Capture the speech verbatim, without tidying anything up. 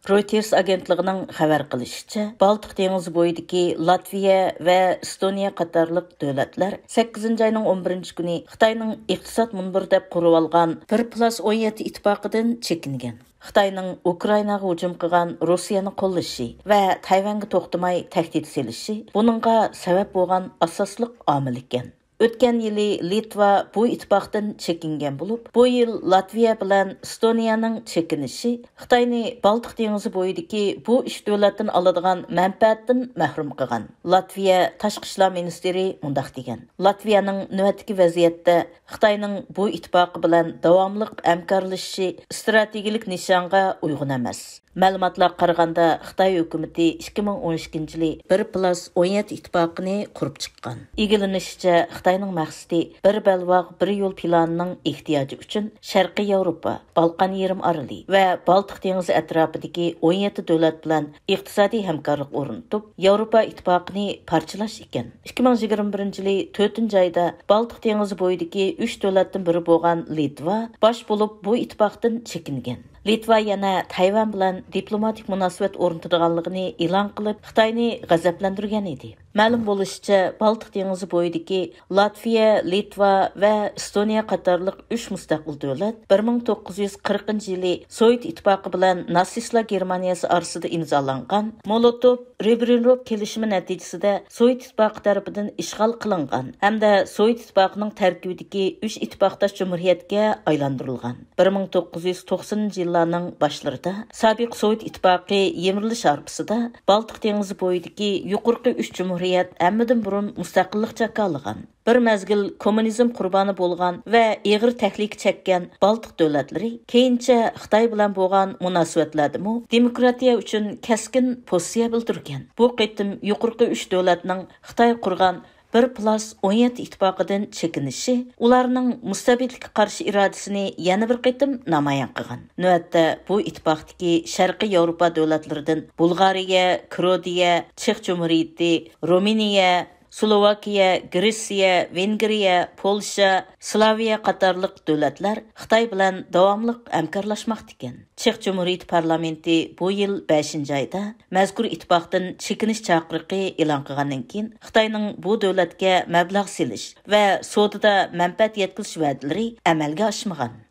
رويتېرس ئاگېنتلىقىنىڭ خەۋەر قىلىشىچە، بالتىق دېڭىزى بويىدىكى لاتۋىيە ۋە ئېستونىيە قاتارلىق دۆلەتلەر سەككىزىنچى ئاينىڭ ئون بىرىنچى كۈنى خىتاينىڭ ئىقتىساد مۇنبىرى دەپ قۇرۇۋالغان بىر پلۇس ئون يەتتە ئىتتىپاقىدىن چېكىنگەن. خىتاينىڭ ئۇكرائىناغا ھۇجۇم قىلغان روسىيەنى قوللىشى ۋە تەيۋەنگە توختىماي تەھدىت سېلىشى بۇنىڭغا سەۋەب بولغان ئاساسلىق ئامىل ئىكەن. ئۆتكەن يىلى لىتۋا بۇ ئىتتىپاقتىن چېكىنگەن بولۇپ، بۇ يىل لاتۋىيە بىلەن ئېستونىيەنىڭ چېكىنىشى خىتاينى بالتىق دېڭىزى بويىدىكى بۇ ئۈچ دۆلەتتىن ئالىدىغان مەنپەئەتتىن مەھرۇم قىلغان. لاتۋىيە تاشقى ئىشلار مىنىستىرى مۇنداق دېگەن: لاتۋىيەنىڭ نۆۋەتتىكى ۋەزىيەتتە خىتاينىڭ بۇ ئىتتىپاقى بىلەن داۋاملىق ھەمكارلىشىشى ئىستراتېگىيەلىك نىشانغا ئۇيغۇن ئەمەس. مەلۇماتلارغا قارىغاندا، خىتاي ھۆكۈمىتى ئىككى مىڭ ئون ئىككىنچى يىلى بىر پلۇس ئون يەتتە ئىتتىپاقىنى قۇرۇپ چىققان. ئىگىلىنىشىچە، خىتاينىڭ مەقسىتى بىر بەلباغ، بىر يول پىلانىنىڭ ئېھتىياجى ئۈچۈن شەرقىي ياۋروپا، بالقان يېرىم ئارىلى ۋە بالتىق دېڭىزى ئەتراپىدىكى ئون يەتتە دۆلەت بىلەن ئىقتىسادىي ھەمكارلىق ئورنىتىپ، ياۋروپا ئىتتىپاقىنى پارچىلاش ئىكەن. ئىككى مىڭ يىگىرمە بىرىنچى يىلى تۆتىنچى ئايدا بالتىق دېڭىزى بويىدىكى ئۈچ دۆلەتتىن بىرى بولغان لىتۋا باش بولۇپ بۇ ئىتتىپاقتىن چېكىنگەن. لىتۋا يەنە تەيۋەن بىلەن دىپلوماتىك مۇناسىۋەت ئورنىتىدىغانلىقىنى ئېلان قىلىپ، خىتاينى غەزەپلەندۈرگەن ئىدى. مەلۇم بولۇشىچە، بالتىق دېڭىزى بويىدىكى لاتۋىيە، لىتۋا ۋە ئېستونىيە قاتارلىق ئۈچ مۇستەقىل دۆلەت بىر مىڭ توققۇز يۈز قىرىقىنچى يىلى سوۋېت ئىتتىپاقى بىلەن ناتسىستلار گېرمانىيەسى ئارىسىدا ئىمزالانغان مولوتوف رىببېنتروپ كېلىشىمى نەتىجىسىدە سوۋېت ئىتتىپاقى تەرىپىدىن ئىشغال قىلىنغان ھەمدە سوۋېت ئىتتىپاقىنىڭ تەركىبىدىكى ئۈچ ئىتتىپاقداش جۇمھۇرىيەتكە ئايلاندۇرۇلغان. بىر مىڭ توققۇز يۈز توقسىنىنچى يىللارنىڭ باشلىرىدا سابىق سوۋېت ئىتتىپاقى يىمىرىلىش ھارپىسىدا بالتىق دېڭىزى بويىدىكى يۇقىرىقى ئۈچ جۇمھۇرىيەت ھەممىدىن بۇرۇن مۇستەقىللىق جاكارلىغان. بىر مەزگىل كوممۇنىزم قۇربانى بولغان ۋە ئېغىر تەھلىكە چەككەن بالتىق دۆلەتلىرى كېيىنچە خىتاي بىلەن بولغان مۇناسىۋەتلەردىمۇ دېموكراتىيە ئۈچۈن كەسكىن پوزىتسىيە بىلدۈرگەن. بۇ قېتىم يۇقىرىقى ئۈچ دۆلەتنىڭ خىتاي قۇرغان بىر پلۇس ئون يەتتە ئىتتىپاقىدىن چېكىنىشى ئۇلارنىڭ مۇستەبىتلىككە قارشى ئىرادىسىنى يەنە بىر قېتىم نامايان قىلغان. نۆۋەتتە بۇ ئىتتىپاقتىكى شەرقىي ياۋروپا دۆلەتلىرىدىن بۇلغارىيە، كروئاتىيە، چېخ جۇمھۇرىيىتى، رومىنىيە، سلوۋاكىيە، گرېتسىيە، ۋېنگرىيە، پولشا، سلاۋىيە قاتارلىق دۆلەتلەر خىتاي بىلەن داۋاملىق ھەمكارلاشماقتىكەن. چېخ جۇمھۇرىيىتى پارلامېنتى بۇ يىل بەشىنچى ئايدا مەزكۇر ئىتتىپاقتىن چېكىنىش چاقىرىقى ئېلان قىلغاندىن كېيىن، خىتاينىڭ بۇ دۆلەتكە مەبلەغ سېلىش ۋە سودىدا مەنپەئەت يەتكۈزۈش ۋەدىلىرى ئەمەلگە ئاشمىغان.